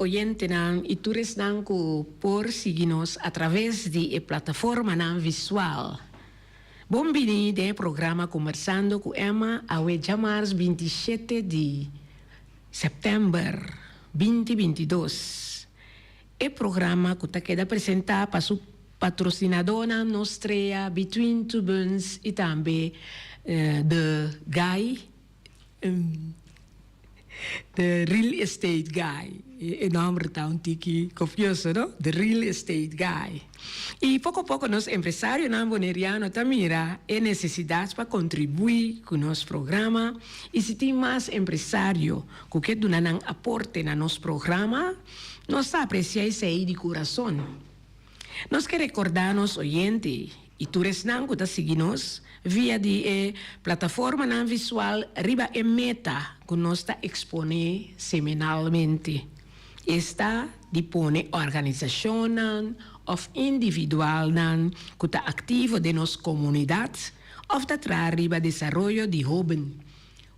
oyentenan i tur esnan ku por sigui nos atraves di e plataformanan visual. Bon bini den e programa Kombersando ku Emma awe djamars 27 di sèptèmber 2022. E programa ku ta keda presentá pa su patrosinadónan Nos Strea, Between Two Buns i tambe The Guy. The Real Estate Guy. E nomber ta un tiki kofioso, no? The Real Estate Guy. I poko poko nos empresarionan boneriano ta mira e nesesidat pa kontribuí ku nos programa i si tin mas empresario ku ke duna nan aporte na nos programa, nos ta apresiá esei di kurason. Nos ke rekordá nos oyente i tur esnan ku ta sigui nos via di e plataformanan visual riba e meta ku nos ta eksponé semanalmente, esta di pone organisashonnan òf individualnan ku ta aktivo den nos komunidat òf ta traha riba desaroyo di hóben,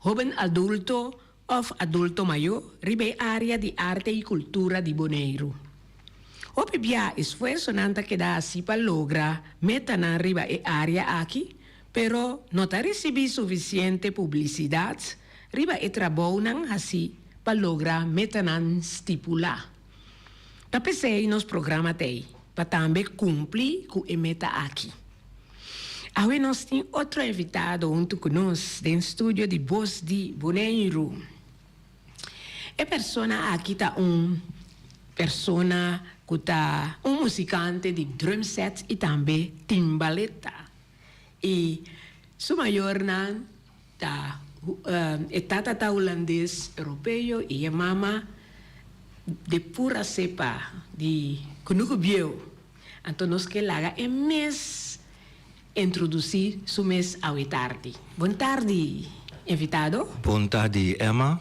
hóben adulto òf adulto mayó riba e área di arte i kultura di Boneiru. Hopi bia esfuersonan ta keda hasi pa logra metanan riba e área aki, pero no ta risibí sufisiente publisidat riba e trabounan hasi pa logra metanan stipulá. Ta p'esei nos programa t'ei, pa tambe kumpli ku e meta aki. Awe nos tin otro invitado huntu ku nos den studio di Bos di Boneiru. E persona aki ta un persona ku ta un musikante di drumset i tambe timbaleta. I su mayornan ta e tata ta hulandes europeo i e mama de pura sepa di Kunuku Bieu. Anto nos ke laga e mes introdusí su mes awe tardi. Bon tardi, invitado. Bon tardi, Emma.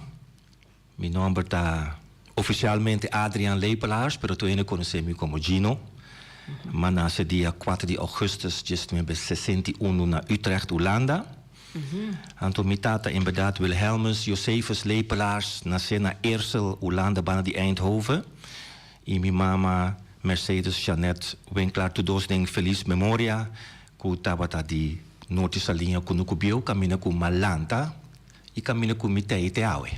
Mi nòmber ta ofisialmente Adriaan Lepelaars, pero tur hende konosé mi komo Gino. M'a nase dia kuater di ougùstùs 1961 na Utrecht, Hulanda. Anto mi tata en bèrdat Wilhelmus Josephus Lepelaars nase na Eersel, Hulanda, banda di Eindhoven. I mi mama Mercedes Jeanette Winklaar tur dos den felis memoria ku tabata di Norte Saliña Kunuku Bieu kaminda ku m'a lanta i kaminda ku mi tei te awe.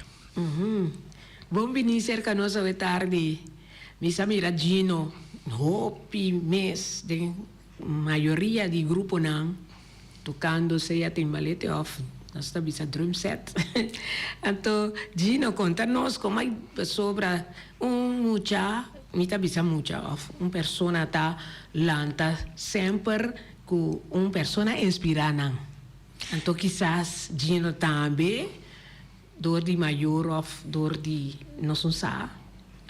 Bon bini serka nos awe tardi. Mi sa mira Gino hopi mes den mayoria di gruponan tocando sea timbalete of nos ta bisa drum set. Anto Gino conta nos como a pasobra un mucha, mi ta bisa mucha of un persona ta lanta semper cu un persona inspira nan. Anto kisas Gino tambe dor di mayor of dor di nos un sa,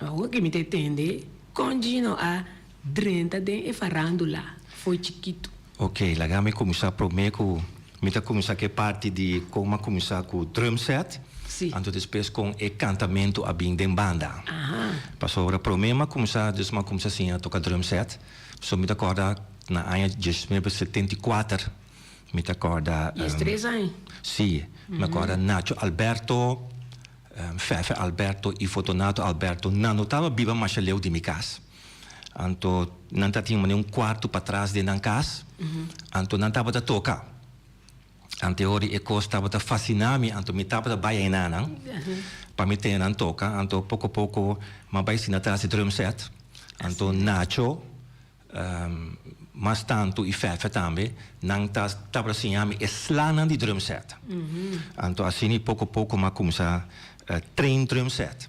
awor ke mi ta tende con Gino a drenta den e farandula fo'i chikitu. Ok, laga mi kuminsá promé ku mi ta kuminsá ku e parti di kon m'a kuminsá ku drum set, anto despues kon e kantamentu a bin den banda. Pasobra promé m'a kuminsá, dus m'a kuminsá siña toka drum set, so mi ta kòrda na aña 1974, mi ta kòrda. 13 aña? Sí, mi a kòrda Nacho Alberto, Fefe Alberto i Fortunato Alberto, nan no tabata biba masha leu di mi kas. Anto nan ta tin manera un cuarto patras den nan cas, anto nan tabata toca. Anto e ora e cos tabata fascina mi, anto mi tabata bay eynan nan pa mi tene nan toca. Anto poco poco m'a bay sina tras di drum set. Anto Nacho, mas tanto y Fefe tambe, nan ta tabata siña mi e slanan di drum set. Anto asina poco poco m'a cuminsa train drum set.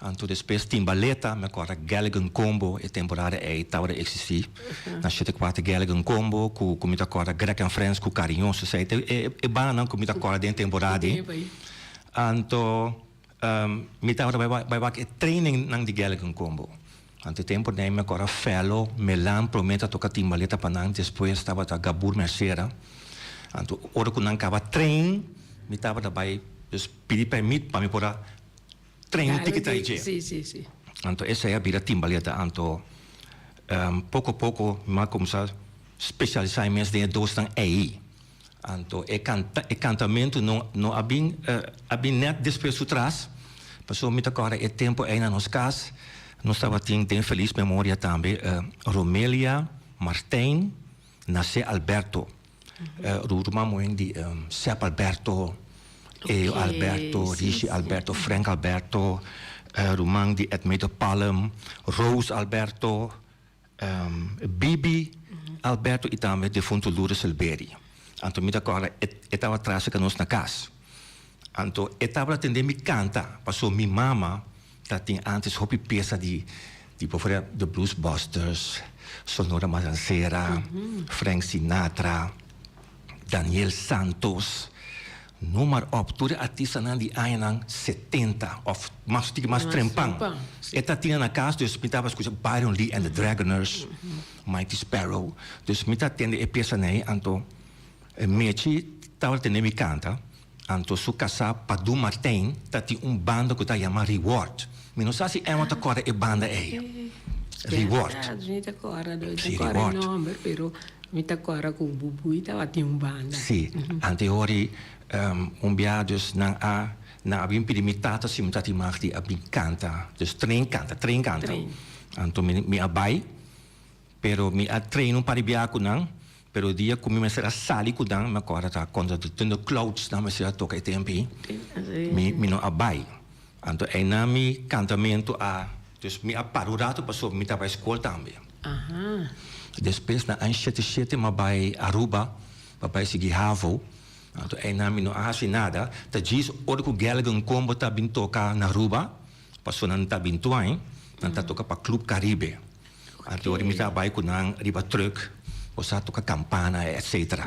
Anto despues Timbaleta, mi a kòrda Galligan Combo e temporada ei tabata eksistí. Na 74 Galligan Combo ku ku mi ta kòrda Greg and Friends ku Cariñoso. Esei ta e e bandanan ku mi ta kòrda den e temporada ei. Anto mi tabata bai bai wak e trainingnan di Galligan Combo. Anto e tempu ei mi a kòrda Fello Melan promé ta toka timbaleta pa nan, despues tabata Gabur Mercera. Anto ora ku nan kaba train mi tabata bai dus pidi pèrmit pa mi por a Train un tiki ta dje. Sí, sí, sí. Anto esei a bira timbaleta. Anto poko poko mi a kuminsá spesialisá mi mes den e dosnan ei. Anto e kanta e kantamentu no no a bin a bin nèt despues su tras. Pasobra mi ta kòrda e tempu ei na nos kas. Nos tabatin den felis memoria tambe Romelia Martijn Nacé Alberto, ruman muhé di Sep Alberto, Eo Alberto, Rishi Alberto, Frank Alberto, ruman di Edmedo Palm, Rose Alberto, Bibi Alberto i tambe defuntu Lourdes Silberi. Anto mi ta kòrda e tabata tras ku nos na kas. Anto e tabata tende mi kanta pasobra mi mama ta tin antes hopi piesa di tipo for The Blues Busters, Sonora Matancera, Frank Sinatra, Daniel Santos, noem maar op, tur e artistanan di añanan setenta of mas tiki mas trempan. E ta tin na kas dus mi tabata skucha Byron Lee and the Dragoners, Mighty Sparrow, dus mi ta tende e piesanan ei anto Mechi tabata tende mi kanta. Anto su kasá Padu Martijn ta tin un banda ku ta yama Reward. Mi no sa si Emma ta kòrda e banda ei. Reward. Bèrdat, mi ta kòrda. Mi ta Sí, kòrda e Reward. nòmber, pero mi ta kòrda ku Bubui tabatin un banda. Sí, anto e hori un bia dus nan a nan a bin pidi mi tata si mi ta tin mag di a bin kanta. Dus train kanta, train kanta. Train. Anto mi mi a bai. Pero mi a train un par di bia ku nan, pero dia ku mi mester a sali ku nan, mi a kòrda ta kontra di Thunder Clouds nan mester a toka e tempu ei, mi mi no a bai. Anto einan mi kantamentu a, dus mi a para un ratu pasobra mi ta bai skol tambe. Despues na aña shete shete mi a bai Aruba pa bai sigui havo, anto einan mi no a hasi nada, ta djis ora ku Gallagher Combo ta bin toka na Aruba, pasobra nan ta bin tuain, nan ta toka pa Club Caribe. Anto ora mi ta bai ku nan riba trùk, bo sa toka kampana etsetera.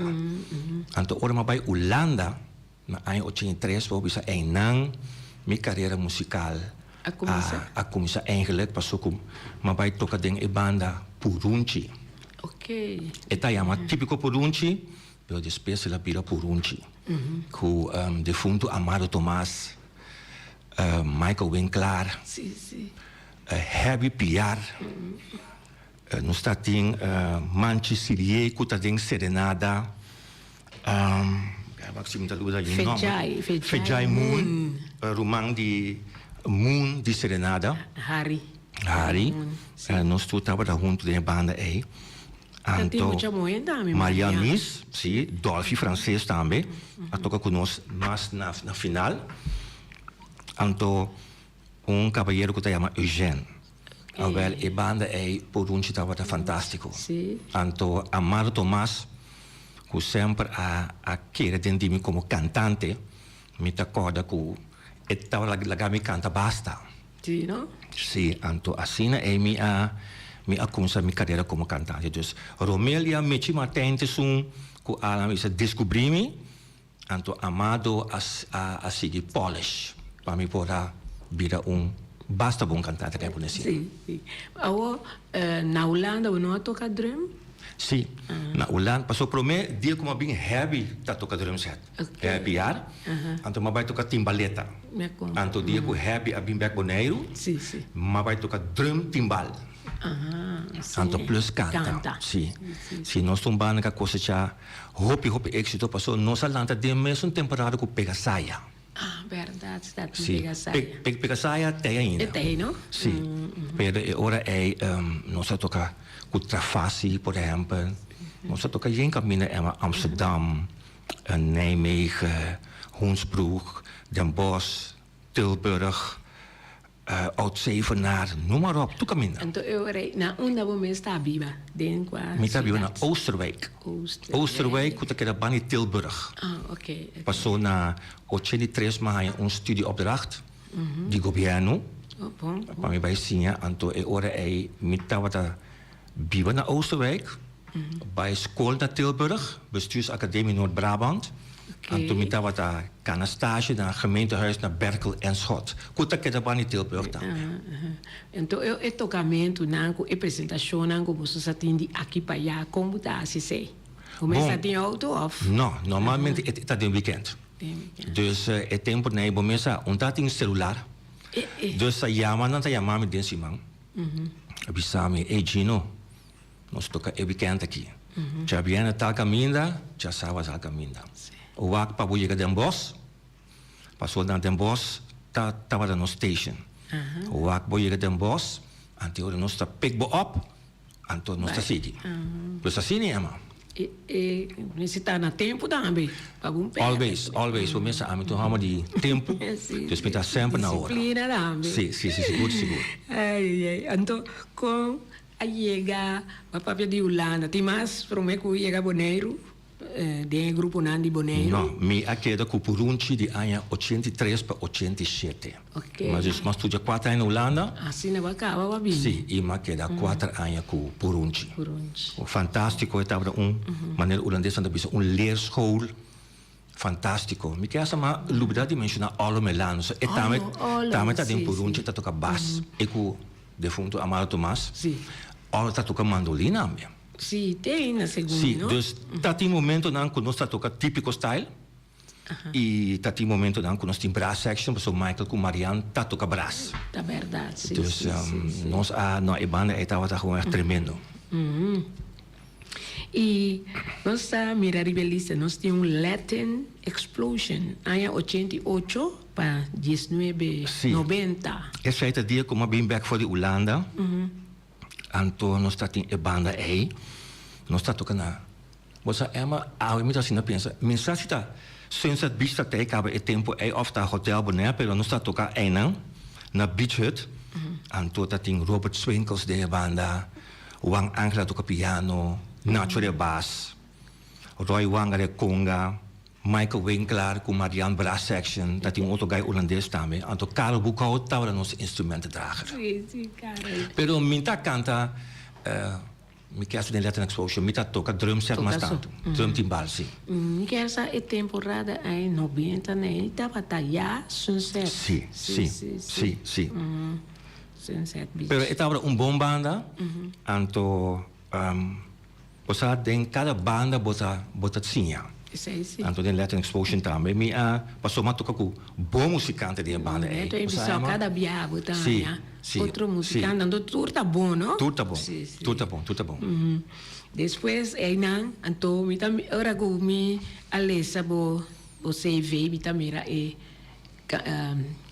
Anto ora mi a bai Ulanda na aña 83 bo bisa einan mi karera musikal a kuminsá eigenlik paso ku mi a bai toka den e banda Purunchi. E ta yama Típiko Purunchi pero despues el a bira Purunchi ku defuntu Amado Tomas, Michael Winklaar. Heavy Piar, nos ta tin Manchi Sirié ku ta den Serenada, wak si mi ta luda yu nòmber, Fejai Moon, ruman di Moon di Serenada, Harry, Harry, nos tur tabata huntu den e banda ei, anto Maria Mies, si, Dolphy Frances tambe a toka ku nos mas na final, anto. Un kabayero ku ta yama Eugène. Awèl, e banda ei purunchi tabata fantástiko. Anto Amado Tomas, ku semper a a kere den di mi komo kantante, mi ta kòrda ku e tabata laga mi kanta basta. Sí, no? Sí, anto asina ei mi a mi a kuminsá mi karera komo kantante. Dus Romelia Mechi Martijn ta esun ku a bisa deskubrí mi. Anto Amado a a sigui polish pa mi por a bira un basta bon kantante kaya pone asina. Sí, sí. Awor, na Hulanda bo no a toka drum? Sí, na Hulanda, pasobra prome dia ku mi a bin Herbie ta toka drum set, Herbie Jaar, anto mi a bai toka timbaleta. Anto dia ku Herbie a bin bek Boneiru, mi a bai toka drum timbal. Anto plus kanta. Sí. Sí, nos ta un banda ku a kosechá Hopi hopi éxito paso nos a lanta den mesun temporada ku Pegasaya. Ah, bèrdat, sta tin Sí, Pegasaya. Pe, Pe, Pegasaya t'ei ainda. E t'ei, no? Sí, pero e ora ei nos a toka ku Trafasi, por ehèmpel. Nos a toka yen kaminda Emma, Amsterdam, Nijmegen, Hoensbroek, Den Bosch, Tilburg. Oud Zevenaar, noem maar op, tur kaminda. Anto e ora ei, na unda bo mes ta biba? Den kua Mi ta biba na siudat? Oosterwijk. Oosterwijk. Oosterwijk ku ta keda banda di Tilburg. Ah, oké, oké. Pasó na 83 mi a haña un studieopdracht di gobièrnu Oh, bon, bon. pa mi bai siña. Anto e ora ei mi tabata biba na Oosterwijk, bai skol na Tilburg, Bestuursacademie Noord-Brabant. Anto mi tabata kana stage na gemeentehuis na Berkel en Schot, ku ta keda banda di Tilburg tambe. Anto e tokamentunan ku e presentashonnan ku boso sa tin di aki pa aya, kon bo ta hasi esei? Bo mes ta tin outo òf? No, normalmente e ta den wikènt. Dus e tempunan ei bo mes sa un ta tin selular, dus sa yama nan ta yama mi den siman, a bisa mi, ey Gino, Nos toka e wikènt aki. Djabièrnè tal kaminda, djasaba tal kaminda. Wak pa bo yega den bos, pasobra na den bos ta tabata nos station. Wak bo yega den bos, Anto ora nos ta pick bo up, anto nos ta sigui. Pues asina Emma. E e mester ta na tempu tambe pa bo perde. Always, always. Bo mester ami ta un hòmber di tempu, dus mi ta semper na ora. Disiplina tambe. Si, si, si, sigur, sigur. Ai, ai. Anto kon a yega bo a papia di Hulanda? Tin mas promé ku yega Boneiru? Den e gruponan di Boneiru? No, mi a keda ku Purunchi di aña 83 pa 87. Ok. Mi a studia kuater aña na Hulanda. Asina bo a kaba bo a bini? Si, i mi a keda kuater aña ku Purunchi. Purunchi. Fantástiko, e tabata un, manera hulandesnan ta bisa, un leerschool fantástiko. Mi ke hasta mi a lubida di menshoná Olo Melano. So e tambe, tambe ta den Purunchi, e ta toka bas. E ku defuntu Amado Tomas. Si. Olo ta toka mandolina tambe. Sí, te ainda segun Sí, mi, no? dus ta tin momentonan ku nos ta toka típiko style i ta tin momentonan ku nos tin brass section, pasobra Michael ku Marianne ta toka brass. Ta bèrdat, sí, Dus sí, sí, sí. nos a, no, e banda ei tabata gewoon ègt tremendo. I nos ta mira riba e lista, nos tin un Latin Explosion, aña 88 pa 19 Sí. 90. Esei ta dia ku mi a bin bèk for di Hulanda. Anto nos ta tin e banda ei, nos ta toca na. Bo sa Emma, awe mi ta asina pensa, mi sa si ta Sunset Beach ta tei caba e tempo ei of ta Hotel Bonaire, pero nos ta toca einan na Beach Hut. Anto ta tin Robert Swinkels den e banda, Juan Angel a toca piano, Nacho den bas, Roy Wanga den conga. Michael Winklaar ku Marianne Brass Section, ta tin un otro gai Hulandes tambe, anto Karel Boekhout tabata nos instrumentendrager. Sí, sí, Karel. Pero mi ta kanta, mi kier sa den Latin Explosion, mi ta toka drum set mas tantu, drum timbal, sí. Mi kier sa e temporada ei nobenta nei tabata ya Sunset. Sí, sí, sí, sí. Sunset Beach. Pero e tabata un bon banda, anto. Bo sa den kada banda bo ta bo ta siña. Esei si. Anto den Latin Explosion tambe mi a paso mi a toka ku bon musikante den e banda ei. Bo sa kada bia bo ta haña otro musikante anto tur ta bon no. Tur ta bon tur ta bon tur ta bon. Despues einan anto mi ta ora ku mi a lesa bo bo CV mi ta mira e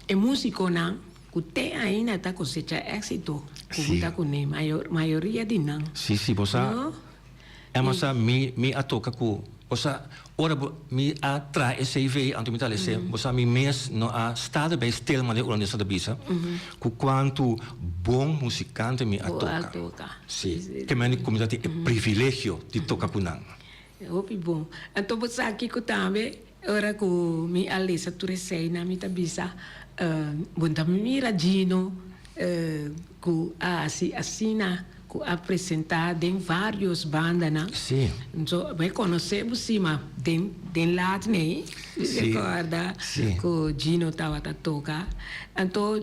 e musikonan Ku te ainda ta kosecha éksito ku bo ta kuné, mayoria di nan. Sí, sí, bo sa, Emma sa, mi, mi a toka ku, bo sa, ora bo, mi a traha e CV, anto mi ta lese, bo sa, mi mes no a sta erbij stil manera ora nos ta bisa, ku kuantu bon musikante mi a toka. Sí, ke mende ku mi ta tin e privilegio di toka ku nan. Hopi bon. Anto bo sa kiko tambe? Ora ku mi a lesa tur eseinan mi ta bisa, Bo ta mira Gino ku a hasi asina, ku a presentá den vários bandanan. Sí. So, bo e konosé bo sí, ma den den laat nei, mi rekòrda ku Gino tabata toka. Anto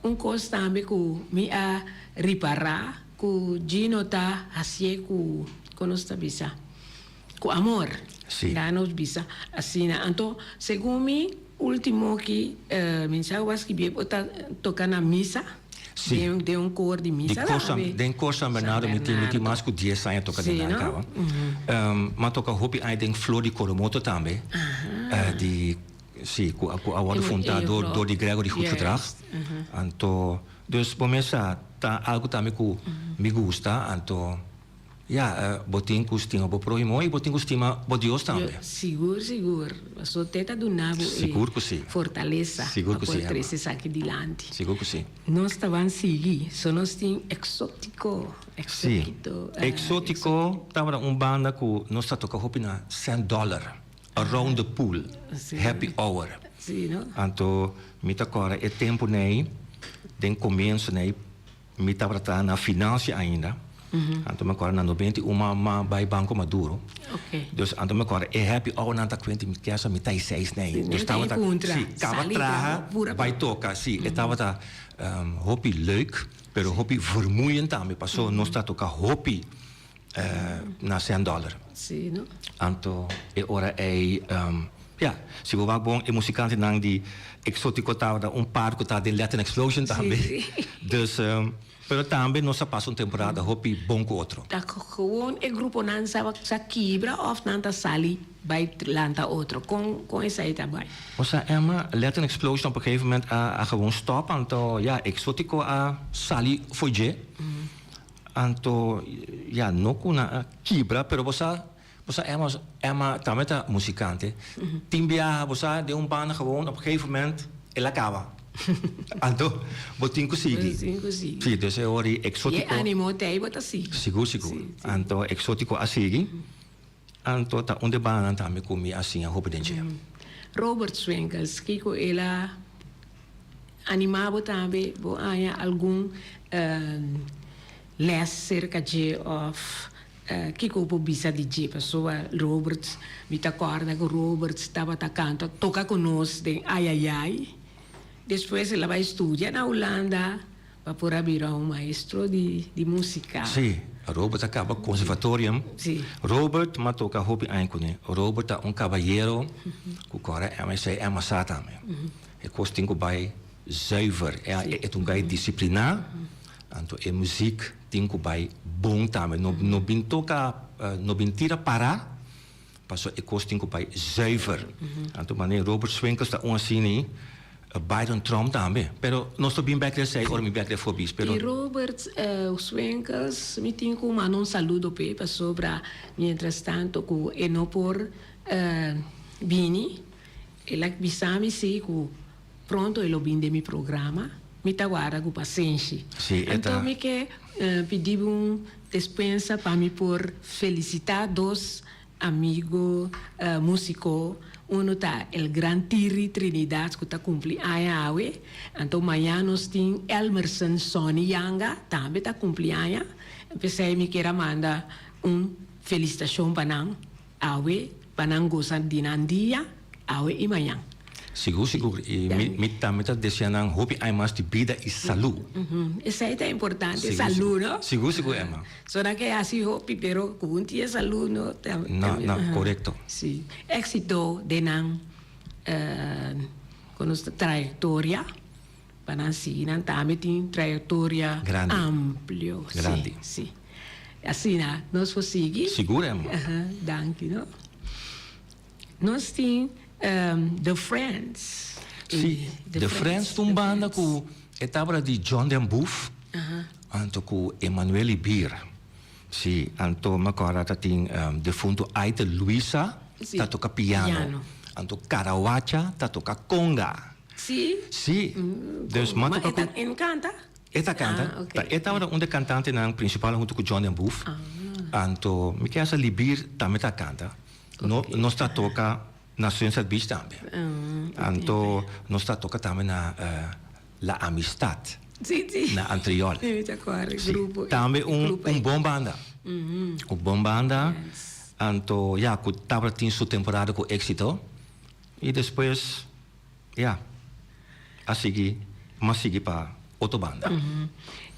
un kos tambe ku mi a ripará ku Gino ta hasié ku, kon nos ta bisa? Ku amor. Sí. Da nos bisa asina. Anto, segun mi, ultimo ki mi sa ku a skibié bo ta toka na misa. Sí. Den, den un koor di misa Di koor San, tambe. den koor San Bernardo mi tin, mi tin mas ku dies aña toka den Sí, nan no? kaba. Mi a toka hopi aña den Flor di Coromoto tambe. Di, sí, ku a, ku a wòrdu fundá dor, dor di Gregory Goedgedrag. Anto, dus bo mes sa, ta algu tambe ku mi gusta, anto. Ya, bo tin ku stima bo próhimo i bo tin ku stima bo Dios tambe. Sigur, sigur. Pasobra te ta duna bo e Sigur ku si. fortalesa Sigur pa ku por si, Emma. trese esaki dilanti. Sigur ku si. Nos ta ban sigui. So nos tin Exótico, Si. Exóquito, Exótico tabata un banda ku nos ta toka hopi na Cent Dollar, Around the Pool, Si. Happy Hour. Si, no? Anto mi ta kòrda e tempu nei, den komienso nei, Mi tabata traha na financia ainda. Anto mi acorda na 91 ma ma bay Banco Maduro. Dus anto mi acorda e happy hour nan ta cuenta mi kier sa mi ta y seis ney. Dus tabata si caba traha bay toca si e tabata hopi leuk pero hopi vermoeiend tambe paso nos ta toca hopi na cent dollar. Anto e ora ey ya si bo wak bon e musikantenan di Exotico tabata un par ku ta den Latin Explosion tambe. Dus. Pero tambe nos a pasa un temporada hopi bon ku otro. Ta gewoon e gruponan sa sa kibra òf nan ta sali bai lanta otro? Kon kon esei ta bai? Osea Emma, Latin Explosion op een gegeven moment a a gewoon stop anto ya Exotico a sali fo'i dje. Anto ya no ku nan a kibra pero bo sa bo sa Emma Emma tambe ta muzikante tin biaha bo sa den un banda gewoon op gegeven moment el a kaba anto bo tin ku sigui si dus e ora Exotico E animo ta ei bo ta sigui sigur sigur anto Exotico a sigui anto ta un de bandanan tambe ku mi a siña hopi den dje. Robert Swinkels kiko el a Anima bo tambe bo haña algun les serka dje of kiko bo bisa di dje pasobra Robert mi ta korda ku Robert tabata kanta toka ku nos den Ayayay despues el a bai studia na Hulanda pa por a bira un maestro di musika. Sí, Robert a kaba conservatorium. Sí. Robert m'a toka hopi aña kuné. Robert ta un kabayero ku kòrda MSA MSA tambe. E kos tin ku bai zuiver, e ta un gai disipliná, anto e muzik tin ku bai bon tambe. No no bin toka, no bin tira pará, pasobra e kos tin ku bai zuiver. Anto manera Robert Swinkels ta un asina, Byron Tromp tambe. Pero nos ta bin bèk esei ora mi bèk den Forbis, pero. I Robert Swinkels mi tin ku manda un saludo p'e pasobra mientras tanto ku e no por bini. El a bisa mi si ku pronto e lo bin den mi programa. Mi ta warda ku pasenshi. Sí, e ta. Anto mi ke pidi bo un despensa pa mi por felisitá dos amigo músiko. Uno ta el gran Tiri Trinidad ku ta kumpli aña awe. Anto mañan nos tin Elmerson Sonny Yanga tambe ta kumpli aña. P'esei mi kier a manda un felisitashon pa nan. Awe pa nan gosa di nan dia, awe i mañan. Sigur sigur i mi tambe ta desea nan hopi aña mas di bida i salú. Esei ta importante, salú no? Sigur sigur Emma. So nan ke hasi hopi pero ku un tin e salú no ta. No no korekto. Si, éksito den nan ku nos ta trayektoria pa nan sigui nan tambe tin trayektoria amplio. Grandi. Si si. Asina nos por sigui. Sigur Emma. Danki no. Nos tin The Friends. Si, The Friends ta un banda ku e tabata di John den Boef anto ku Emanuel Ibir. Si, anto mi acorda ta tin defunto Aite Luisa ta toka piano. Anto Karawacha ta toka conga. Si? Si. Dus mi a toka ku. Ma e ta canta? E ta kanta. Ah, ok. Ta e tabata un de kantantenan prinsipal huntu ku John den Boef. Ah. Anto mi ke sa Libir tambe ta kanta. No, Ok. nos ta toka na Sunset Beach tambe. Ah, ok. Anto nos ta toka tambe na La Amistad. Si, si. Na Antriol. Mi ta kòrda e Si. grupo. Tambe E un grupo un ei. bon banda. Un bon banda. Yes. Anto ya ku tabata tin su temporada ku éksito i despues. Ya, a sigui, m'a sigui pa otro banda.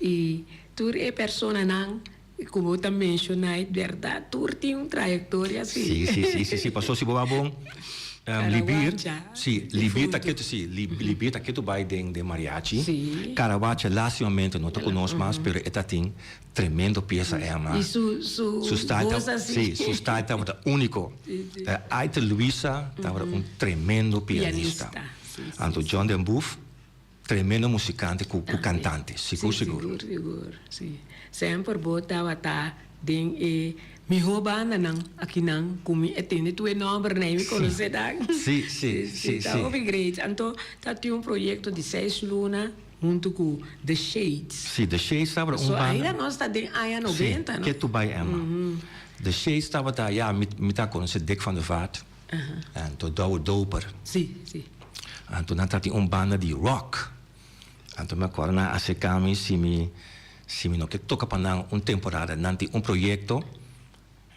I tur e personanan ku bo ta menshoná e bèrdat tur tin un trayektoria si. Si, si, si, si, si, pasobra si bo wak bon, Libir, si, Libir ta ketu, si, Libir ta ketu bai den den mariachi. Si. Karawacha lastimamente no ta ku nos mas, pero e ta tin tremendo piesa e ama. I su, su Su style voz asi. Si, su style tabata úniko. Si, si. Aite Luisa tabata un tremendo pianista. Pianista, si, si. Anto John den Boef, tremendo musikante ku ku kantante, sigur Si, sigur. sigur, sigur, si. Semper bo tabata den e mihó bandanan akinan ku mi a tende tur e nòmbernan i mi konosé nan. Si, si, si, si. Ta hopi great. Anto ta tin un proyekto di seis luna. Huntu ku The Shades. Si, The Shades tabata un So banda. ainda nos ta den aña noventa, no? Si, ketu bai Emma. The Shades tabata, ya, mi mi ta konosé Dick van der Vaart. Anto Douwe Doper. Si, si. Anto nan tabatin un banda di rock. Anto mi akorda nan a aserká mi si mi si mi no ke toka pa nan un temporada. Nan tin un proyekto.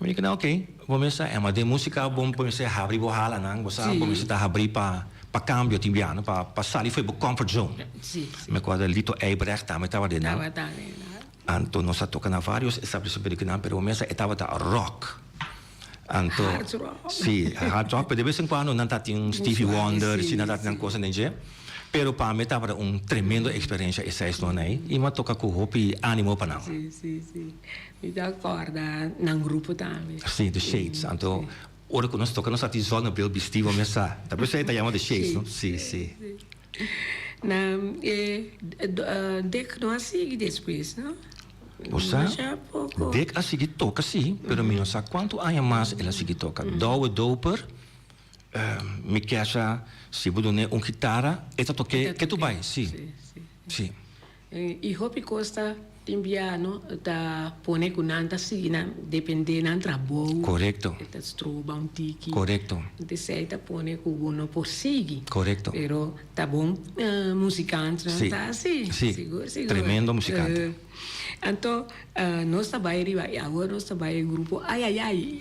Mi di ku nan, oké, bo mester Emma, den músika bo mester habri bo halanan, bo sa, bo mester ta habrí pa pa kambio tin biaha, pa pa sali for bo comfort zone. Mi akorda Lito Eibrecht tambe tabata den nan. Anto nos a toka na vários establesimentu di nan, pero bo mester e tabata rock. Anto, Hard rock. Si, hard rock, pero de bes en kuando nan ta tin un Stevie Wonder, si nan ta tin nan kosa den dje. Pero pa mi tabata un tremendo experiencia e seis luna ei y mi a toca cu hopi animo pa nan. Si, si, si. Mi ta corda nan grupo tambe. Si, The Shades. Anto ora cu nos toca nos a tin zonnebril bisti bo mes sa. Ta por esey ta yama The Shades, no? Si, si. Na e Dick no a sigui despues, no? Bo sa, Dick a sigui toca si, pero mi no sa cuanto aña mas el a sigui toca. Douwe Doper. Mi kesha si bo dun'é un gitara e ta tok'é ke tu bai si si. I hopi kos ta tin bia no ta pone ku nan ta sigui nan depende nan trabou. Korekto. E ta stroba un tiki. Korekto. Esei ta pone ku bo no por sigui. Korekto. Pero ta bon musikant nan ta si. Si. Sigur sigur. Tremendo musikante. Anto nos ta bai riba i awor nos ta bai e grupo Ayayay.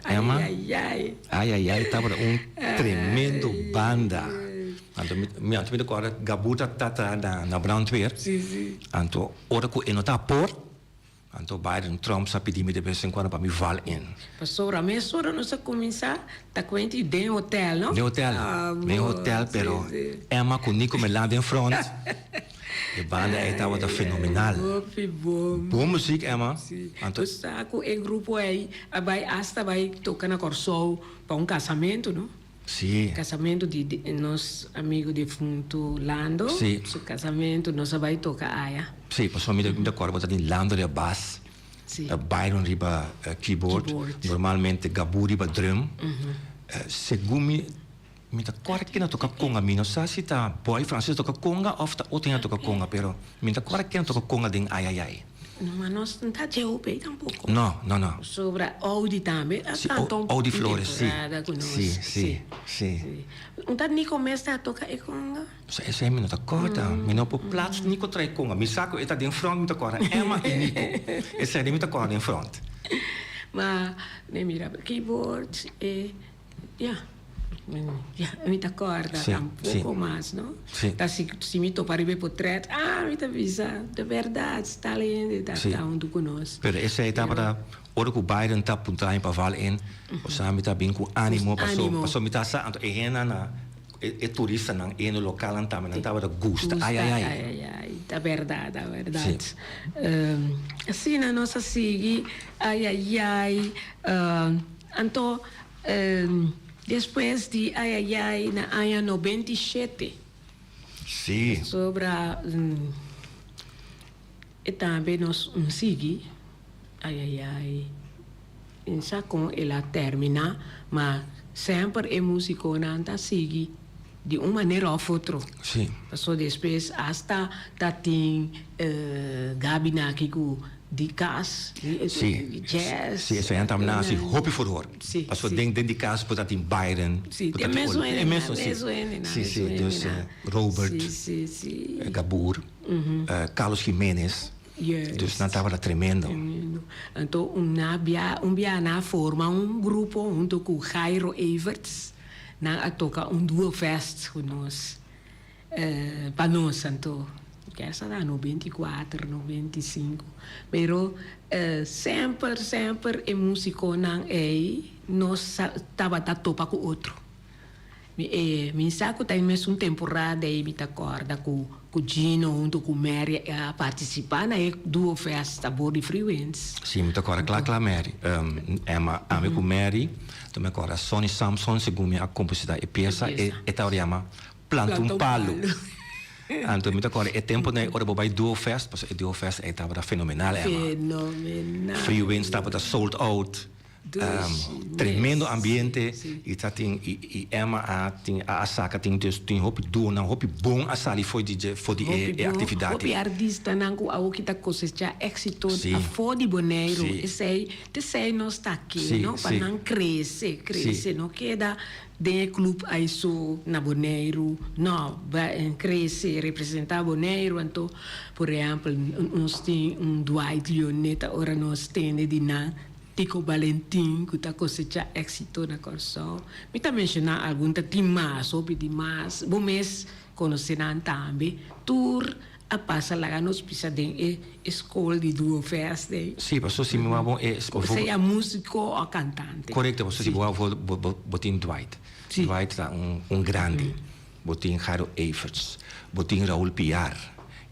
Emma, Ayayay. Ayayay tabata un tremendo banda. Anto mi mi anto mi ta kòrda Gabú ta ta traha na na brandweer. Sí, sí. Anto ora ku e no ta por, anto Byron Trump sa pidi mi de bes en kuando pa mi val in. Pasobra mesora nos a kuminsá ta kuenti den hotel, no? Den hotel, den hotel, pero Emma ku Nico Melan den front. E banda ei tabata fenomenal. Hopi bon. Bon muziek, Emma. Si. Bo sa ku e grupo ei a bai asta bai toka na Kòrsou pa un kasamentu, no? Si. Kasamentu di nos amigu defuntu Lando. Si. Su kasamentu nos a bai toka aya. Si, pasobra mi ta kòrda bo ta tin Lando riba bas. Si. Byron riba keyboard. Keyboard. Normalmente Gabú riba drum. Segun mi. Mi ta kòrda ken a toka konga. Mi no sa si ta Boy Francis a toka konga òf ta otro hende a toka konga, pero mi ta kòrda ken a toka konga den Ayayay. No, ma nos no ta dje hopi ei tampoko. No, no, no. Sobra Audi tambe a Si, kanta un Audi Flores, si. temporada ku nos. Si, si, si. Un ta Nico mes ta toka e konga? Sa esei mi no ta kòrda. Mi no por plats Nico trae konga. Mi sa ku e ta den front, mi ta kòrda Emma i Nico. Esei mi ta kòrda den front. Ma, mi mira keyboard e. Ya, ya, mi ta kòrda tampoko mas, no? Ta si, si mi topa riba e potret, ah, mi ta bisa, de bèrdat, tal hende ta ta huntu ku nos. Pero esei tabata ora ku Byron ta puntra mi pa val in, osea mi ta bin ku ánimo paso, paso mi ta sa anto e hendenan na, e turistanan, e hende lokalnan tambe nan tabata gusta, ai ai ai. Gusta, ai ai ai, ta bèrdat, ta bèrdat. Asina nos a sigui, ai ai ai, Anto despues di ayayay na aña 97. Sí. Pasobra e tambe nos un sigui ayayay n sa kon el a termina ma semper e musiconan ta sigui di un manera of otro. Sí. Paso despues hasta ta tin Gaby naki ku di kas, di jazz. Sí, esei nan tabata hasi hopi furor. Sí, Paso den den di kas por ta tin Byron, Sí, por ta e tin mesun Ol, hende e nan, mesun, sí. mesun hende nan, Sí, sí, mesun hende dus nan. Robert, Sí, sí, sí. Gabur, Carlos Jimenez. Juist. Dus nan tabata tremendo. Tremendo. Anto un na bia, un bia nan a forma un grupo hunto ku Jairo Everts. Nan a toka un duo fest ku nos, pa nos anto kesa ta 94, 95, pero semper semper e musikonan ei nos tabata topa ku otro. Mi e mi sa ku ta e mesun temporada ei mi ta kòrda ku ku Gino huntu ku Mary a partisipá na e duo fest abor di Freewinds. Sí, mi ta kòrda kla kla Mary. Emma, ami ku Mary, ta mi a kòrda Sonny Sampson segun mi a kompositá e piesa, e e tabata yama Planta un Palu. Anto mi ta kòrda e tempunan ei ora bo bai duo fest, pasobra e duo fest ei tabata fenomenal, Emma. Fenomenal. Freewinds tabata sold out. Tremendo ambiente y ta tin y Emma a tin a saca tin dus tin hopi duonan hopi bon a sali for di dje for di e actividad. Hopi artistanan cu awo ki ta cosecha exito afo di Boneiru esey t'esey nos ta aki no pa nan crece crece no keda den e club ay so na Boneiru no crece representa Boneiru anto por ehempel nos tin un Dwight Leoneta ora nos tende di nan. Tico Balentin ku ta kosechá éksito na Kòrsou. Mi ta menshoná algun, ta tin mas, hopi di mas. Bo mes konosé nan tambe. Tur a pasa laga nos pisa den e skol di Duo Fest ei. Sí, paso si mi wak bon e. Sea músiko o kantante. Korekto, paso si bo wak bo tin Dwight. Sí. Dwight ta un grandi. Bo tin Jairo Everts, bo tin Raul Piar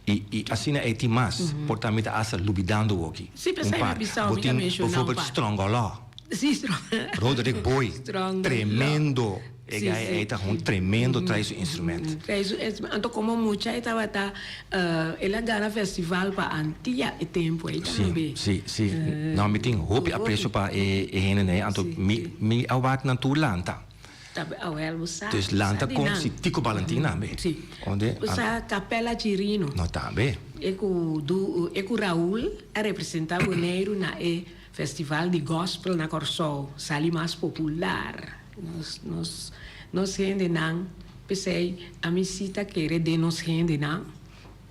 y y asina ey tin mas. Por ta mi ta hasta lubidando woki. Sí, Un pesey mi par. bisa Bo mi ta tin menciona un bijvoorbeeld par. Strongolo. Sí, Strong. Roderick Boy. Strongolo. Tremendo. E Sí, guy sí. ey ta gewoon tremendo trae su instrument. Trae su instrument. Anto como mucha e tabata el a gana festival pa Antia e tempo ey Sí, tambe. sí, sí. No, mi tin hopi aprecio pa e e hendenan ey. Anto Sí, mi sí. mi a wak nan tur lanta. Ta awel bo sa. Dus lanta sa di kon nan. si Tico Balentin tambe. Si. Onde Bo sa Capella Chirino. No tambe. E ku du e ku Raul a representa Boneiru na e festival di gospel na Kòrsou sali mas popular. Nos nos nos hendenan p'esei ami si ta kere den nos hendenan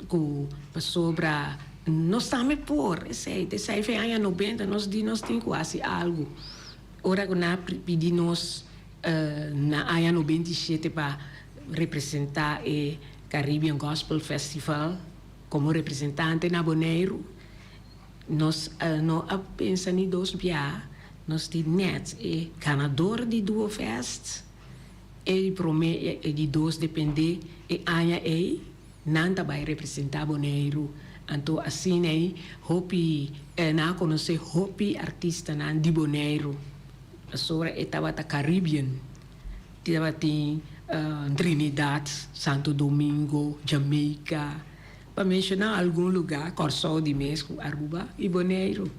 ku pasobra nos tambe por esei ta esei fe aña nobenta nos di nos tin ku hasi algu. Ora ku nan a pidi nos na aña 97 pa representá e Caribbean Gospel Festival komo representante na Boneiru, nos no a pensa ni dos bia, nos di nèt e ganador di Duo Fest, e di promé e di dos dependé e aña ei, nan ta bai representá Boneiru. Anto asina ei hopi nan a konosé hopi artistanan di Boneiru. Pasobra e tabata Caribbean, tabatin Trinidad, Santo Domingo, Jamaica, pa menshoná algun lugá, Kòrsou di mes ku Aruba i Boneiru.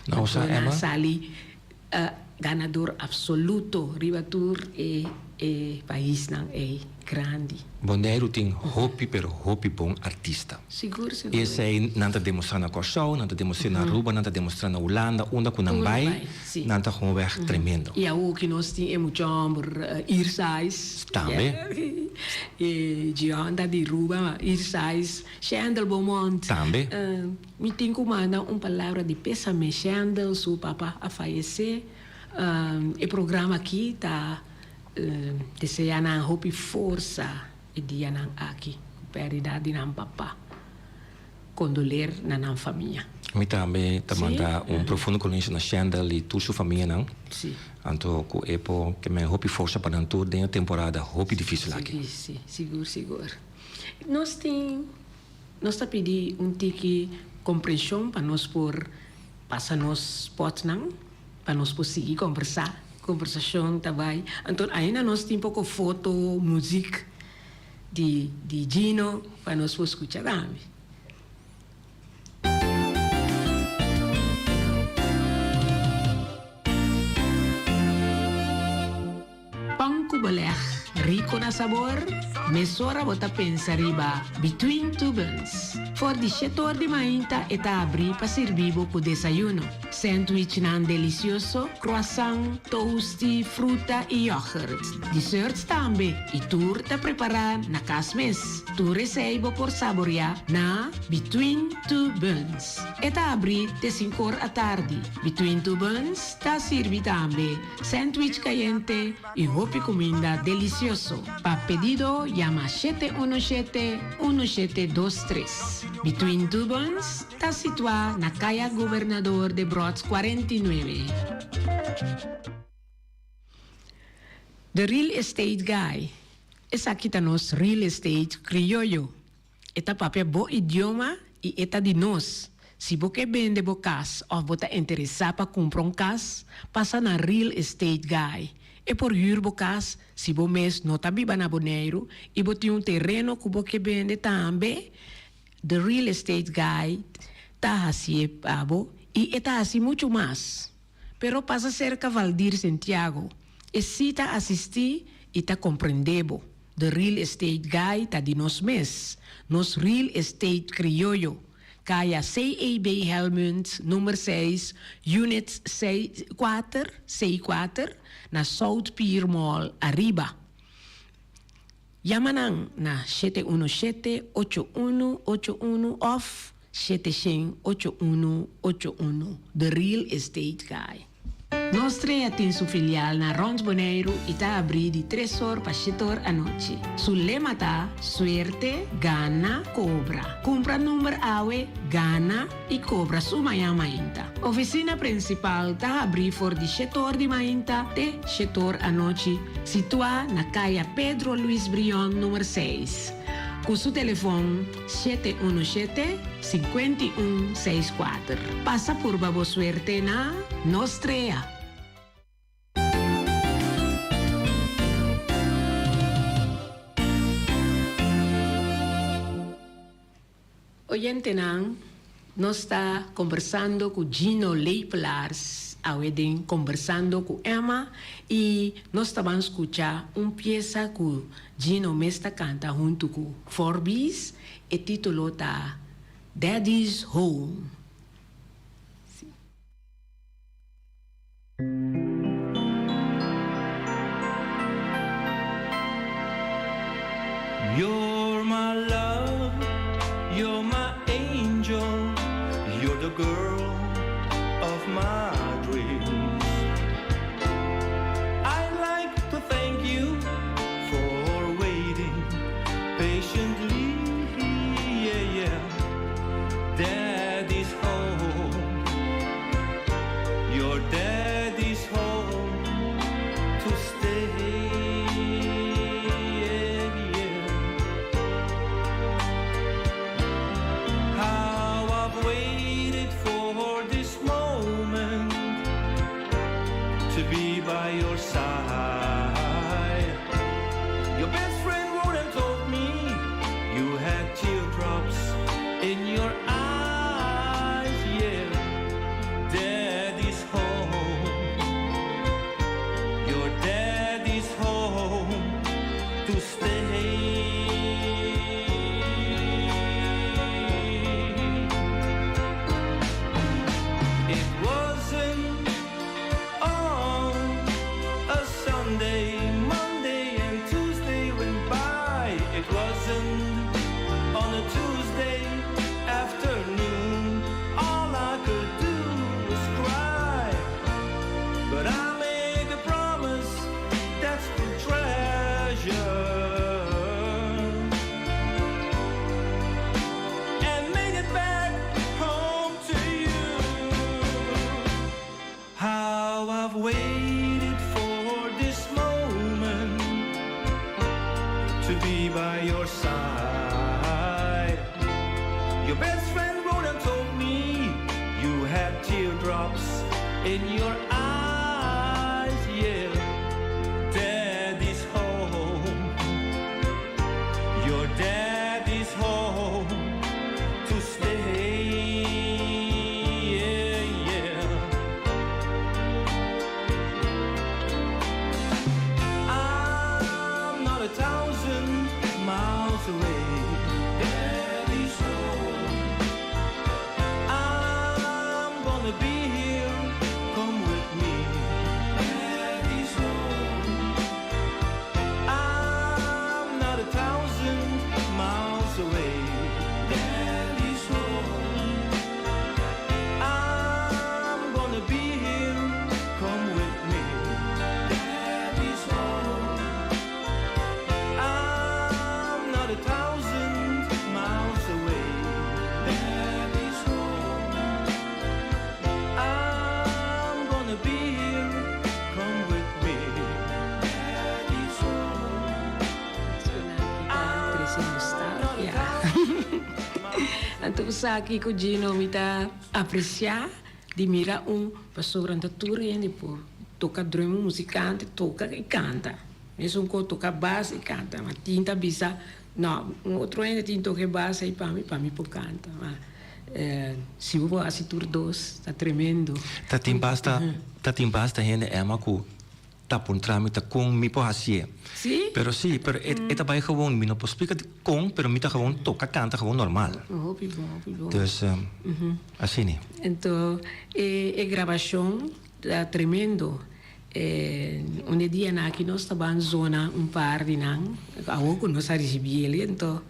Anto nan sali ganador absoluto riba tur e e paisnan ei grandi. Boneiru tin hopi pero hopi bon artista. Sigur sigur. Esei nan ta demostra na Kòrsou, nan ta demostra na Aruba, nan ta demostra na Hulanda, unda ku nan bai, nan ta gewoon wèg tremendo. I awor ki nos tin e mucha hòmber Irsais. Tambe. E Gion ta di Aruba, ma Irsais, Shendel Beaumont. Tambe. Mi tin ku manda un palabra di pésame, Shendel su papa a fayesé. E programa aki ta desea nan hopi forsa e dianan aki ku pèrdida di nan papa. Kondoler na nan famia. Mi tambe ta manda un profundo kondolensia na Shendel i tur su famianan. Anto ku e por ke men hopi forsa pa nan tur den e temporada hopi difisil aki. Si, si, sigur, sigur. Nos tin, nos ta pidi un tiki komprenshon pa nos por pasa nos spotnan. Pa nos por sigui kombersá. Kombersashon ta bai. Anto ainda nos tin poko foto, muzik di di Gino pa nos por skucha tambe. Pan ku beleg rico na sabor? Mesora bo ta pensa riba Between Two Buns. For di shete or di mainta e ta abri pa sirbi bo ku desayuno, sandwichnan delicioso, croissant, toasty, fruta y yoghurt. Desserts tambe y tur ta prepara na cas mes. Tur esey bo por saborea na Between Two Buns. E ta abri te sinkor atardi. Between Two Buns ta sirbi tambe Sandwich kayente i hopi kuminda delisioso. Pa pedido yama shete uno shete, uno shete dos tres. Between Two Buns ta situá na Kaya Gobernador Debrot 49. The Real Estate Guy, Esaki ta nos real estate krioyo. E ta papia bo idioma i e ta di nos. Si bo ke bende bo kas òf bo ta interesá pa kumpra un kas, pasa na Real Estate Guy. E por hür bo kas si bo mes no ta biba na Boneiru i bo tin un tereno ku bo ke bende tambe. The Real Estate Guy ta hasié pa bo i e ta hasi muchu mas. Pero pasa serka Valdir Sentiago. E sí ta asistí i ta komprendé bo. The Real Estate Guy ta di nos mes, nos real estate krioyo. Kaya CEB Helmond number seis, unit seis kuater, C kuater, na South Pier Mall ariba. Yama nan na shete uno shete, ocho uno, ocho uno òf shete shen, ocho uno, ocho uno. The Real Estate Guy. Nos Trea tin su filial na rond Boneiru i ta abrí di tres or pa shete or anochi. Su lema ta, Suerte, gana, kobra. Kumpra number awe, gana i kobra su mañan mainta. Ofisina prinsipal ta habrí for di shete or di mainta te shete or anochi, situá na Kaya Pedro Luis Brion number seis. Ku su telefon 717 5164. Pasa purba bo suerte na Nos Trea! Oyentenan, nos ta kombersando ku Gino Lepelaars awe den Kombersando ku Emma i nos ta ban skucha un piesa ku Gino mes ta kanta huntu ku Forbies, e titulo ta Daddy's Home. You're my love, you're my angel, you're the girl of my dreams. I like to thank you for waiting patiently, yeah, yeah. Daddy's home. Your daddy's home to stay. Yeah, yeah. How I've waited for this moment to be by your side. Your best friend wrote and told me you had teardrops in your eyes. Yeah, daddy's home. Your daddy's home to stay. It wasn't on a Sunday, Monday and Tuesday went by. It wasn't on a Tuesday afternoon. All I could do was cry. But I made a promise that's the treasure. And made it back home to you. How I've waited for this moment to be by your side. Your best friend wrote and told me you had teardrops in your eyes. Yeah, daddy's home. Your daddy's home to stay. Yeah, yeah. I'm not 1,000 miles away. Daddy's home. I'm gonna be here. Come with me. Daddy's home. I'm not 1,000 miles away. Daddy's home. I'm gonna be here. Come with me. Daddy's home. I'm not 1,000 miles away. Daddy's home. I'm gonna be here. Come with me. Daddy's home. Trese nostalgia. Anto sa ku Gino mi ta apresiá di mira un pasobra ta tur hende por toka drum, muzikante toka i kanta. Mesun ku toka bas i kanta. Ma tin ta bisa no, un otro hende tin toka bas ei pa mi pa mi por kanta. Ma si bo por hasi tur dos ta tremendo. Ta tin basta hende, Emma, ku ta puntra mi ta kon mi por hasié. Sí? Pero sí, pero e ta bai gewoon, mi no por splika kon, pero mi ta gewoon toka kanta gewoon normal. Hopi bon, hopi bon. Dus asina ni. Anto e grabashon ta tremendo. Un dia na aki nos tabata zona un par di nan, awor ku nos a risibí anto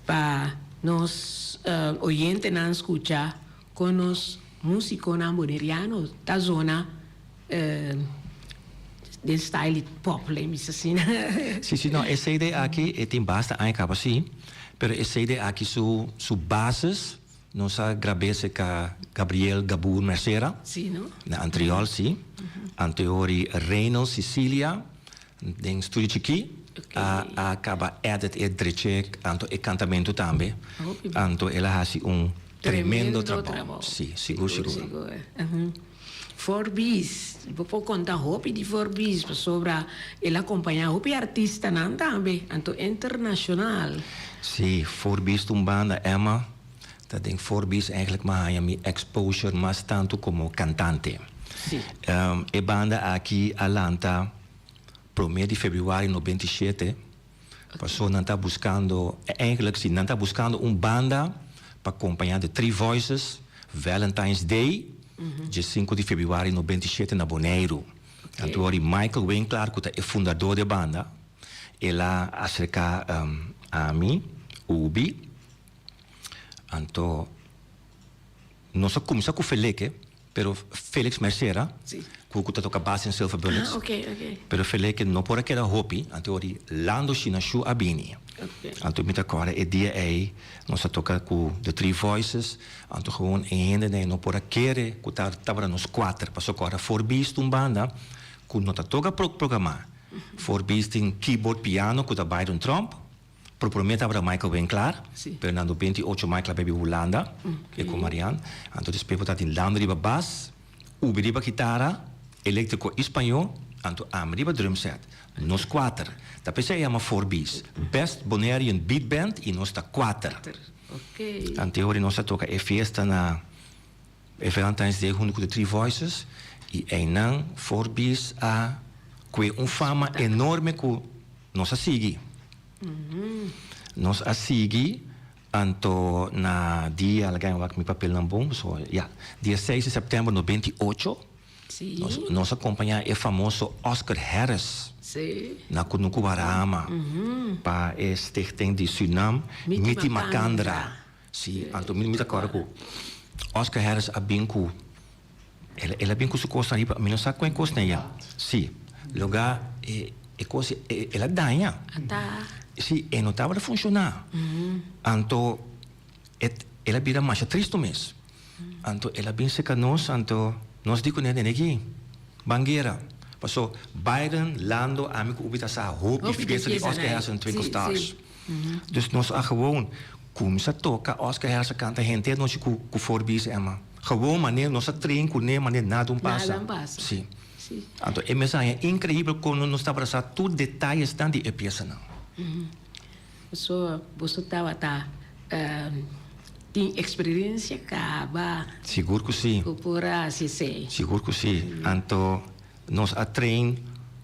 pa nos oyentenan skucha kon nos músikonan boneriano ta zona. Den style di pop lei mi sa asina. Si si no e CD aki e tin basta aña kaba si pero e CD aki su su basis nos a grab'é serka Gabriel Gabur Mercera Si no. na Antriol si anteori Reynold Cecilia den studio chikí a a kaba edit e dreché anto e kantamentu tambe anto el a hasi un tremendo trabou si sigur sigur. Forbis, bo por konta hopi di Forbis pasobra el a kompañá hopi artistanan tambe, anto internashonal. Sí, Forbis ta un banda, Emma, ta den Forbis eigenlijk mi a haña mi exposure mas tantu komo kantante. Sí. E banda aki a lanta promé di febrüari 97, paso nan ta buskando, eigenlijk sí, nan ta buskando un banda pa kompañá The Three Voices Valentine's Day, dje sinku di febrüari 97 na Boneiru. Anto ori Michael Winklaar ku ta e fundadó di e banda, el a aserká ami, Ubi, anto nos a kuminsá ku Feleke, Pero Felix Mercera, ku ku ta toka bas den Silver Bullets, pero Feleke no por a keda hopi, anto ora di Lando Shinashu a bini. Anto mi ta kòrda e dia ei nos a toka ku The Three Voices, anto gewoon e hendenan ei no por a kere ku ta tabata nos kuater, pasobra kòrda for bisto un banda ku no ta toka programá. For bisto tin keyboard piano ku ta Byron Tromp. Pro promé tabata Michael Winklaar, pero na 98 Michael a bai Hulanda, e ku Marianne. Anto despues bo tabatin Lando riba bas, Ubi riba kitara, eléktriko i spañó, anto ami riba drumset. Nos kuater. Ta p'esei a yama Four B's, Best Bonairean Beat Band i nos ta kuater. Anto e ora nos a toka e fiesta na e Valentine's Day huntu ku The Three Voices i einan Four B's a kue un fama enorme ku nos a sigui. Nos a sigui anto na dia, laga mi wak mi papelnan bon, so ya, dia seis di sèptèmber 98, nos nos a kompañá e famoso Oscar Harris na Kunuku Barahama pa e stichting di Surnam Miti Makandra. Si, anto mi ta kòrda ku Oscar Harris a bin ku El el a bin ku su kosnan riba, mi no sa kuen kosnan ya. Si, loga e e kos e el a daña. Ata. Si, e no tabata funshoná. Anto e el a bira masha tristu mes. Anto el a bin serka nos, anto nos di kuné, Nene ki, ban guera. Paso Byron, Lando, ami ku Ubi ta sa hopi fiesta di Oscar Harrison Twinkle Stars. Dus nos a gewoon cuminsa toca Oscar Harris a canta henter nochi cu cu Four B's Emma. Gewoon manera nos a train cune manera nada un pasa. Nada un pasa. Si. Si. Anto e mes a haña increibel con nos tabata sa tur detayesnan di e piesanan. So boso tabata tin experiencia caba. Sigur cu si. Cu por a haci esey. Sigur cu si. Anto nos a train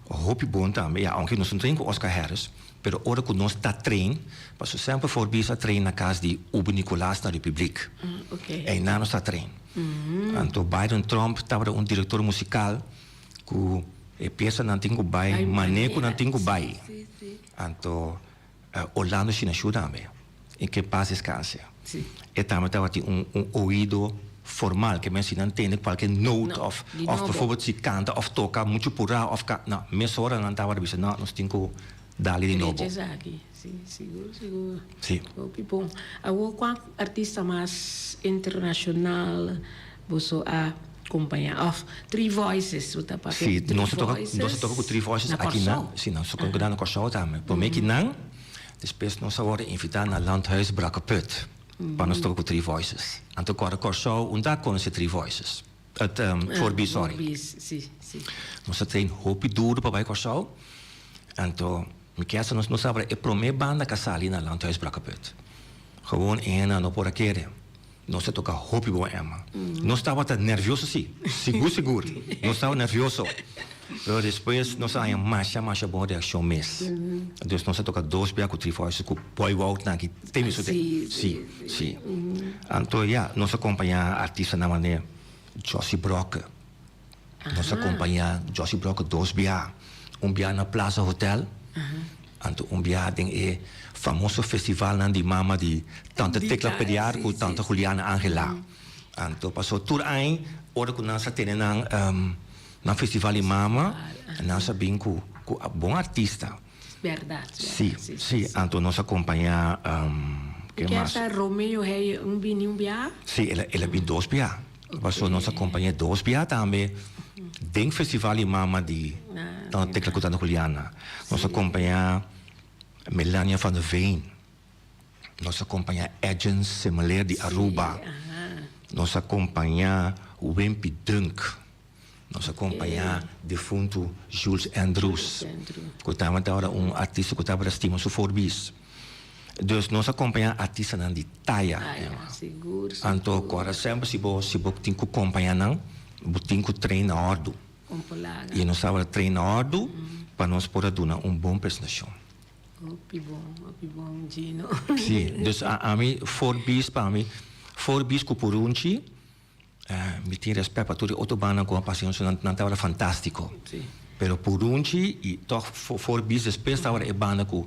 hopi bon tambe. Ya, aunke nos no train cu Oscar Harris. Pero ora ku nos ta train, paso semper for bisa train na kas di Ubi Nicolaas na Republiek. Einan nos ta train. Anto Byron Tromp tabata un direktor musikal ku e piesanan tin ku bai mane ku nan tin ku bai. Anto Orlando Shinashu tambe, i ke pas deskanse. E tambe tabatin un un oido formal, ke men si nan tende kualke note of of bijvoorbeeld si kanta of toka muchu purá of ka, no, mesora nan tabata bisa no, nos tin ku dale di nobo. Drecha esaki, si, sigur, sigur. Si. Hopi bon. Awor kua artista mas internashonal boso a kompañá of Three Voices bo ta papia Si, di Three nos a toka, Voices nos a toka ku Three Voices na aki na, Kòrsou? si, nos a toka na Kòrsou tambe. Promé ki nan, despues nos a wòrdu invitá na Landhuis Brakkeput. Pa nos toka ku Three Voices. Anto kòrda Kòrsou un ta konosé Three Voices. Et Four B's, sorry. Four B's, si, si. Nos a train hopi duru pa bai Kòrsou. Anto mi kier sa nos no sabra e promé banda ku a sali na Landhuis Brakkeput. Gewoon e hendenan no por a kere. Nos a toka hopi bon Emma. Nos tabata nervioso si, sigur sigur. Nos tabata nervioso. Pero despues nos a haña masha masha bon reakshon mes. Dus nos a toka dos bia ku Three Voices ku Boy Wout nan aki te mi sute. Si, si. Anto ya, nos a kompañá artistanan manera Jossy Brokke. Nos a kompañá Jossy Brokke dos bia. Un bia na Plaza Hotel, anto un bia den e famoso festivalnan di mama di Tante Tecla Pediar ku Tante Juliana Angela. Anto paso tur aña ora ku nan sa tene nan. Na festival di mama, nan sa bin ku ku bon artista. Berdad. Si, si. Anto nos a kompañá ken mas? Kier ta Romeo hei un bini un bia? Si, el el a bin dos bia. Paso nos a kompañ'é dos bia tambe den festival di mama di Tante Tecla ku Tante Juliana. Nos a kompañá Melania van der Veen. Nos a kompañá Edjean Semeleer di Aruba. Nos a kompañá Wimpy Dunk. Nos a kompañá defuntu Jules Andrews, ku tabata ora un artista ku tabata stima su forbis. Dus nos a kompañá artistanan di taya. Anto kòrda semper si bo si bo tin ku kompañá nan, bo tin ku train na òrdu. I nos tabata train na òrdu pa nos por a duna un bon presentashon. Hopi bon, hopi bon Gino. Sí, dus ami forbis pa mi, forbis ku purunchi. Mi tin respet pa tur e otro bandanan ku a pasa den nan, nan tabata fantástiko. Pero Purunchi i tòg Four Beats despues tabata e banda ku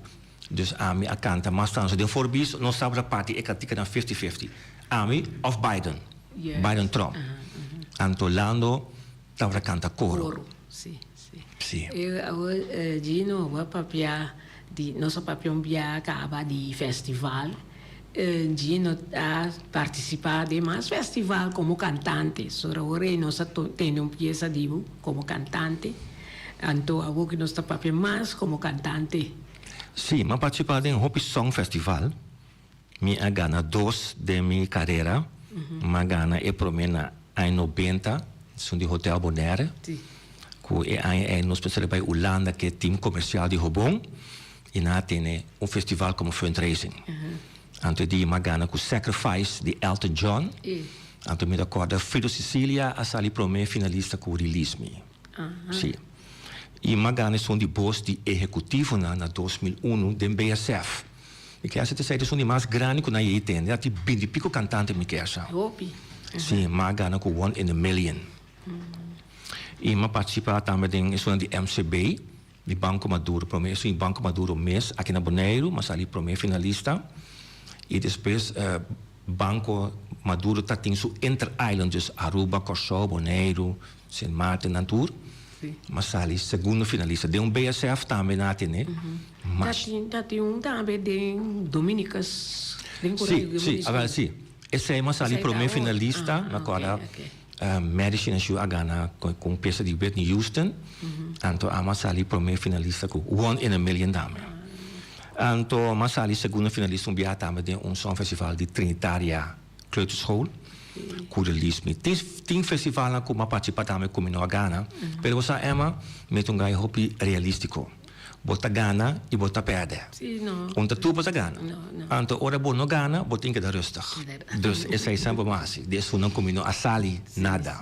dus ami a kanta mas tantu. Den Four Beats nos tabata parti e kantikanan fifty fifty, ami òf Biden, Biden Trump. Anto Lando tabata kanta koro. Sí. Awor Gino bo a papia di nos a papia un bia caba di festival Gino a participa den mas festival como cantante so awor ey nos a tende un pieza di bo como cantante anto awor cu nos ta papia mas como cantante. Sí, mi a participa den hopi song festival. Mi a gana dos den mi carera. Mi a gana e prome na aña nobenta, esun di Hotel Bonaire. Cu e aña ey nos pensaba bay Hulanda cu e team comercial di Hobon y nan a tene un festival como fundraising. Anto e dia mi a gana cu Sacrifice di Elton John. Anto mi ta corda Frido Cecilia a sali prome finalista cu Release Me. Si. Y mi a gana esun di bos di ehecutivonan na 2001 den BSF. Mi kier sa esei ta esun di mas grandi ku nan yei tende. A tin binti piko kantante mi kier sa. Hopi. Si, m'a gana ku One in a Million. I m'a partisipá tambe den esunnan di MCB, di Banco Maduro. Promé esun di Banco Maduro mes aki na Boneiru, m'a sali promé finalista. I despues Banco Maduro ta tin su Inter Island, dus Aruba, Kòrsou, Boneiru, Sint Maarten nan tur. M'a sali segundo finalista. Den un BSF tambe nan a tene. Mas. Ta tin un tambe den Dominicus, den Correo Sí, sí, awel sí. Esei m'a sali prome finalista, mi a corda Mary Shinashu a gana cu un pieza di Whitney Houston, anto amo a sali prome finalista cu One in a Million tambe. Anto m'a sali segundo finalista un biaha tambe den un songfestival di Trinitaria Kleuterschool cu Release Me. Tin tin festivalnan cu m'a participa tambe cu mi no a gana, pero bo sa Emma, mi ta un guy hopi realistico. Bo ta gana y bo ta perde. Un ta tur bo ta gana. Anto ora bo no gana, bo tin keda rustig. Dus esei semper bo a hasi. Di esunnan cu mi no a sali nada.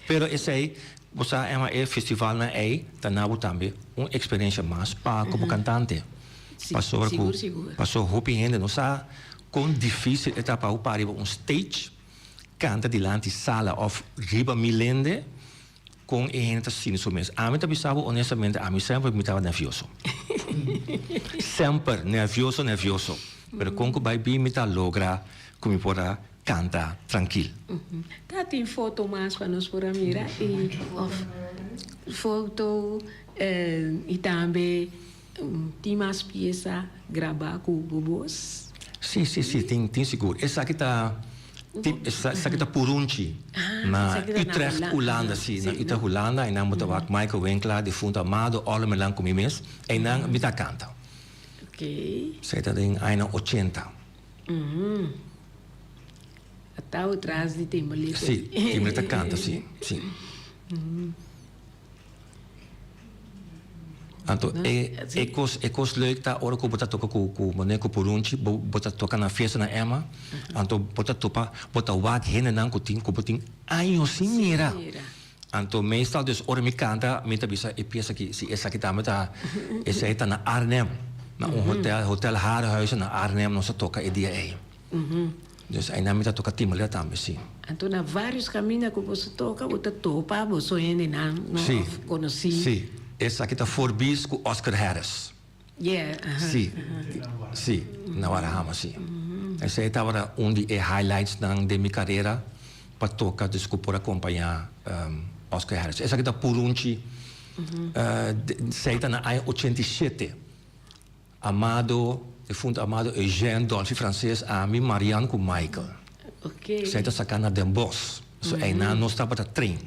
Pero esei, bo sa Emma, e festivalnan ei ta na bo tambe un experiencia mas pa como cantante. Pasobra cu, pasobra hopi hende no sa con dificil e ta pa bo para riba un stage, canta dilanti sala of riba mil hende. Kon e hende ta sinti su mes? Ami ta bisa bo honestamente, ami semper mi tabata nervioso. Semper nervioso, nervioso. Pero kon ku bai bin mi ta logra ku mi por a kanta trankil. Ta tin foto mas pa nos por a mira i of foto i tambe tin mas piesa grabá ku bo bos? Sí, sí, sí, tin, tin sigur. Esaki ta, esaki ta Purunchi, na Utrecht, Hulanda, sí, na Utrecht, Hulanda. Einan bo ta wak Michael Winkler, difunto Amado Orlemelan ku mi mes. Einan mi ta kanta. Esaki ta den añanan ochenta. Atao tras di Timberlake. Sí, Timberlake ta kanta, sí, sí. Anto e e kos e kos leuk ta ora ku bo ta toka ku ku manera ku purunchi bo bo ta toka na fiesta na Emma anto bo ta topa bo ta wak hendenan ku tin ku bo tin años sin mira anto meestal dus ora mi kanta mi ta bisa e piesa aki si esaki tambe ta esei ta na Arnhem na un hotel hotel Haarhuizen na Arnhem nos a toka e dia ei. Dus einan mi ta toka timbalea tambe, si. Anto na varios kaminda ku boso toka bo ta topa boso hendenan no of konosí. Si, esaki ta Forbis ku Oscar Harris. Yeah, aha. Si, si, na Warahama, si. Esei tabata un di e highlights nan den mi karera pa toka, dus ku por a kompañá. Oscar Harris. Esaki ta purunchi esei ta na aña 87. Amado, defunto Amado Eugène, Dolfi Frances, ami, Marian ku Michael. Esei ta saka na Den Bosch. So einan nos tabata train.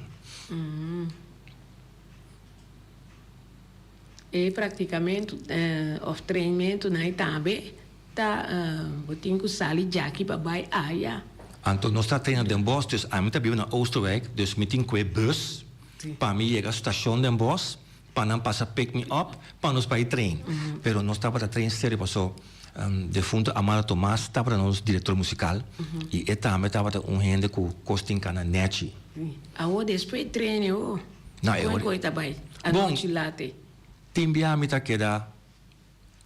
E praktikamentu òf trainmentunan ei tambe ta bo tin ku sali djaki pa bai aya. Anto nos ta traina Den Bosch, dus ami ta biba na Oosterwijk, dus mi tin ku e bus pa mi yega stashon Den Bosch pa nan pasa pick mi up pa nos bai train. Pero nos tabata train serio paso defunto Amado Tomas tabata nos director musical y e tambe tabata un hende ku kos tin kana nechi. Awor despues e train e oh. Kon ku e ta bai anochi late? Tin bia mi ta keda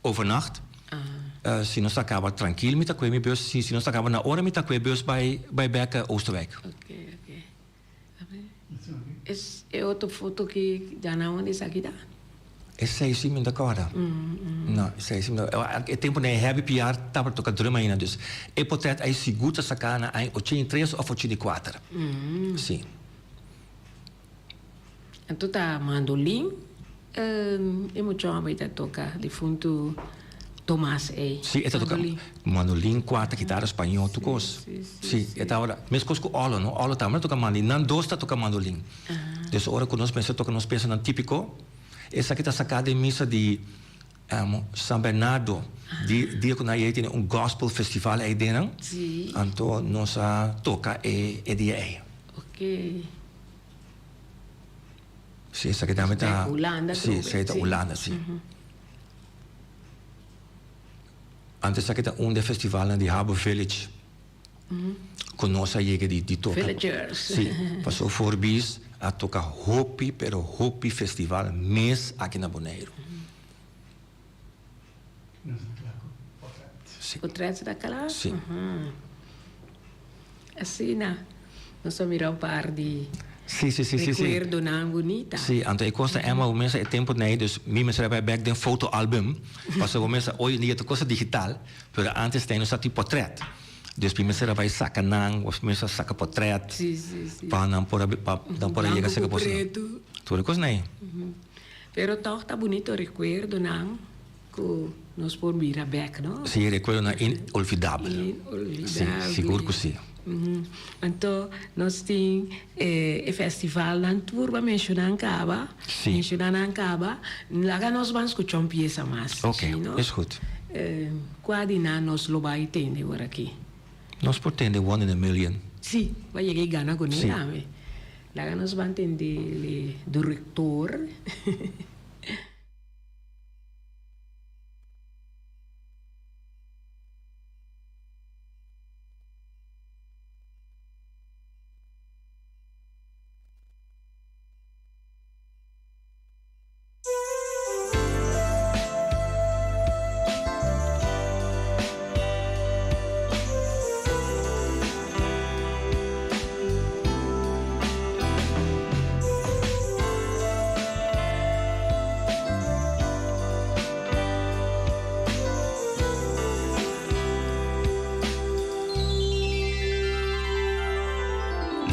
overnacht. Si nos ta kaba trankil mi ta kue mi bus, si nos ta kaba na ora mi ta kue bus bai bai bek Oosterwijk. Oke oke. Es e otro foto ki djana unda esaki ta? Esei si mi no ta kòrda. No, esei si mi no ta. E tempu nan e Heavy PR tabata toka drum ainda, dus e potret ei sigur ta saká na aña 83 òf 84. Si. Anto ta mandolin e mucha homber ta toka, difuntu Tomas ei. Si, e ta toka mandolin, kuarta, kitara spañó, tur kos. Si, e tabata meskos ku Olo, no? Olo tambe ta toka mandolin. Nan dos ta toka mandolin. Dus ora ku nos mester toka nos piesanan típiko, esaki ta saká den misa di San Bernardo, di dia ku nan a yei tene un gospel festival ei den nan. Anto nos a toka e dia ei. Si, esaki tambe ta. Hulanda Si, esaki ta Hulanda, si. Anto esaki ta un di e festivalnan di Harbor Village ku nos a yega di toka. Villagers. Si, pasobra Forbis a toka hopi, pero hopi festival mes aki na Boneiru. Si. Potret ta kla? Si. Asina nos a mira un par di Sí, sí, sí, sí, sí. Recuerdonan bunita. Sí, anto e cosa Emma bo mesa e tempo nei, dus mi mester a bai bek den foto album, pasobra bo mesa hoy en dia tur cosa digital, pero antes tei nos a tin potret. Dus mi mester a bai saca nan, bo mester a saca potret, Sí, sí, sí. pa nan por a pa nan por a yega Blanco saca cu boso. preto. Tur e cos nei. Pero toch ta bunito recuerdonan cu nos por mira bek, no? Sí, recuerdonan inolvidabel. Inolvidabel. Sí, sigur cu sí. Anto nos tin e festivalnan tur bo menciona caba. Sí. Menciona nan caba. Laga nos ban scucha un pieza mas. Ok, Sí, no? is goed. Cua di nan nos lo bay tende ora aki? Nos por tende One in a Million. Sí, bo a yega y gana cu Sí. ne tambe. Laga nos ban tende e director.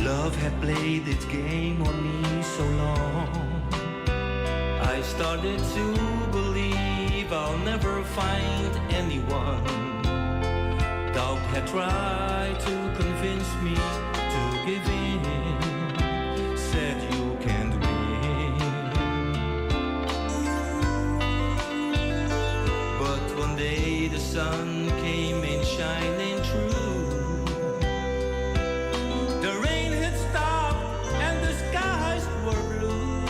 Love had played its game on me so long I started to believe I'll never find anyone Doubt had tried to convince me to give in Said you can't win But one day the sun came in shining true The rain had stopped and the skies were blue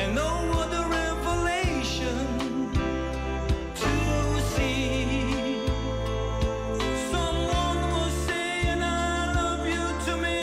And oh what a revelation to see Someone was saying I love you to me.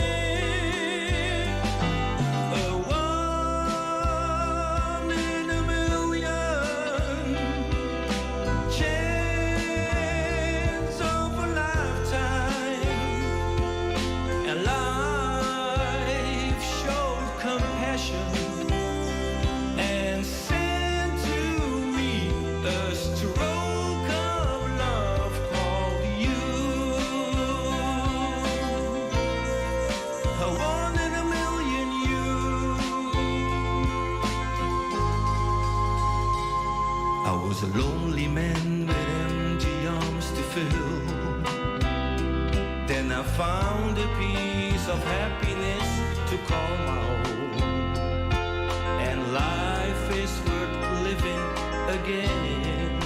Was a lonely man with empty arms to fill. Then I found a piece of happiness to call my own. And life is worth living again.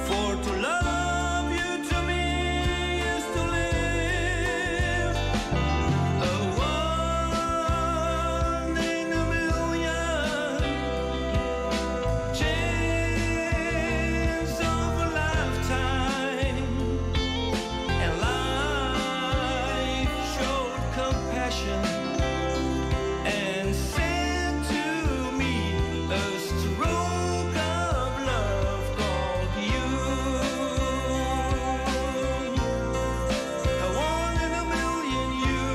For to love you to me is to live. A one in a million chance of a lifetime. And life showed compassion and sent to me a stroke of love called you. A one in a million you.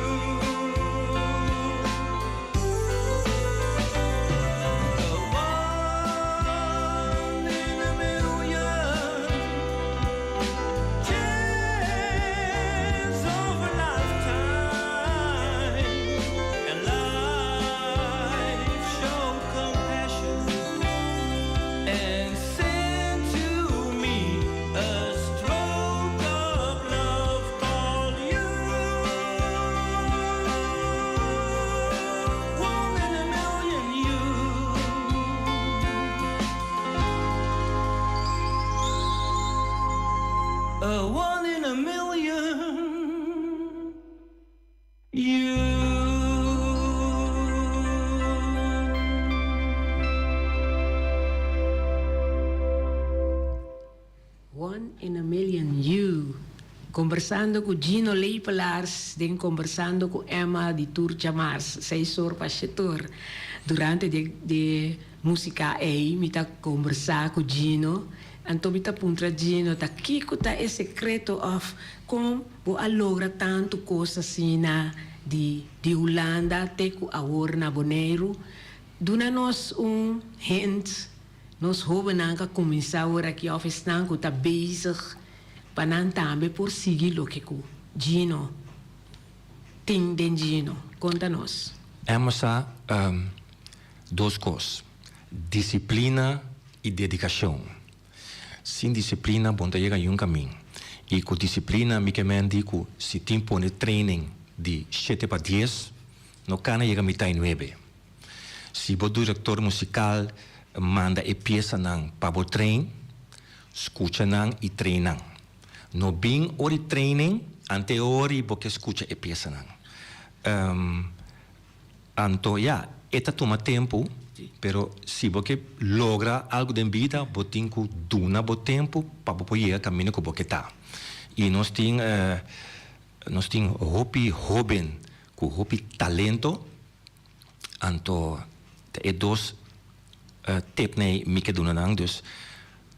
A one in a million chance of a lifetime. And life showed compassion and sent to me a stroke of love called you. One in a million you. A one in a million you. One in a Million You. Kombersando ku Gino Lepelaars den Kombersando ku Emma di tur djamars, seis or pa shetor. Durante di di musika ei mi ta kombersá ku Gino, anto mi ta puntra Gino ta kiko ta e sekreto òf kon bo a logra tantu kos asina di di Hulanda te ku awor na Boneiru. Duna nos un hint. Nos hóbennan ka kuminsá ora ki òf esnan ku ta bezig pa nan tambe por sigui loke ku Gino tin den Gino. Konta nos. Emma sa dos kos, disiplina i dedikashon. Sin disiplina bo no ta yega niun kamin. I ku disiplina mi ke men di ku si tin pone training di shete pa dies, no kana yega mitai nuebe. Si bo director musical manda e piesanan pa bo train, scucha nan y train nan. No bin ora di training ante ora bo ke scucha e piesanan. Anto ya, e ta tuma tempo, pero si bo ke logra algo den bida bo tin cu duna bo tempo pa bo por yega caminda cu bo ke ta. Y nos tin nos tin hopi hoben cu hopi talento. Anto ta e dos tip nei mi ke duna nan, dus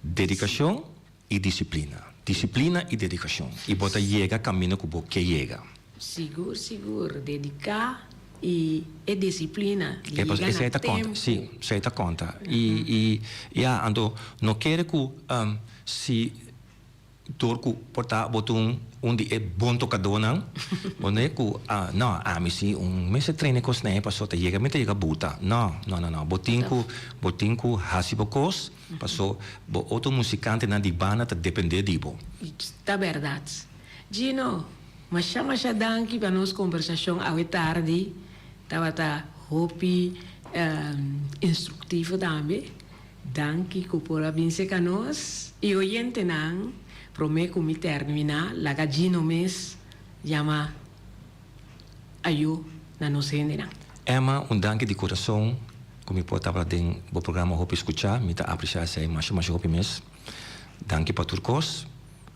dedikashon i disiplina. Disiplina i dedikashon i bo ta yega kaminda ku bo ke yega. Sigur sigur, dediká i e disiplina di yega na tempu. Si, esei ta konta. I i ya, anto no kere ku si. Dor ku por ta bo ta un un di e bon tokadónan, bo no e ku a no, ami si un mester traina e kos nei paso ta yega mi ta yega buta. No, no, no, no. Bo tin ku bo tin ku hasi bo kos paso bo otro musikantenan di banda ta dependé di bo. Ta bèrdat. Gino, masha masha danki pa nos kombersashon awe tardi. Tabata hopi instruktivo tambe. Danki ku por a bin seka nos i oyentenan. Prome ku mi terminá, laga Gino mes yama ayu na nos hendenan. Emma, un danki di kurason ku mi por tabata den bo programa Hopi Skuchá. Mi ta apresiá esei masha masha hopi mes. Danki pa tur kos.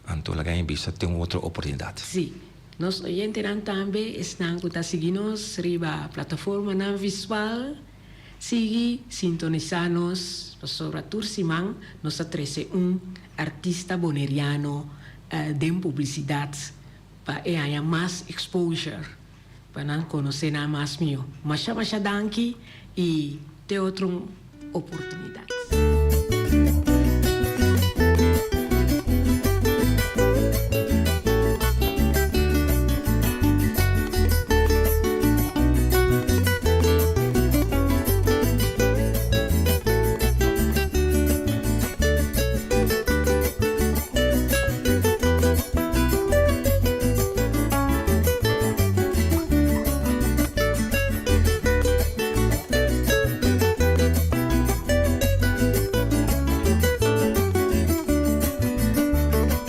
Anto laga mi bisa te un otro oportunidat. Sí, nos oyentenan tambe, esnan ku ta sigui nos riba plataformanan visual. Sigui sintonisá nos pasobra tur siman nos ta trese un artista boneriano den publisidat pa e haña mas exposure, pa nan konosé nan mas mihó. Masha masha danki i te otro oportunidat.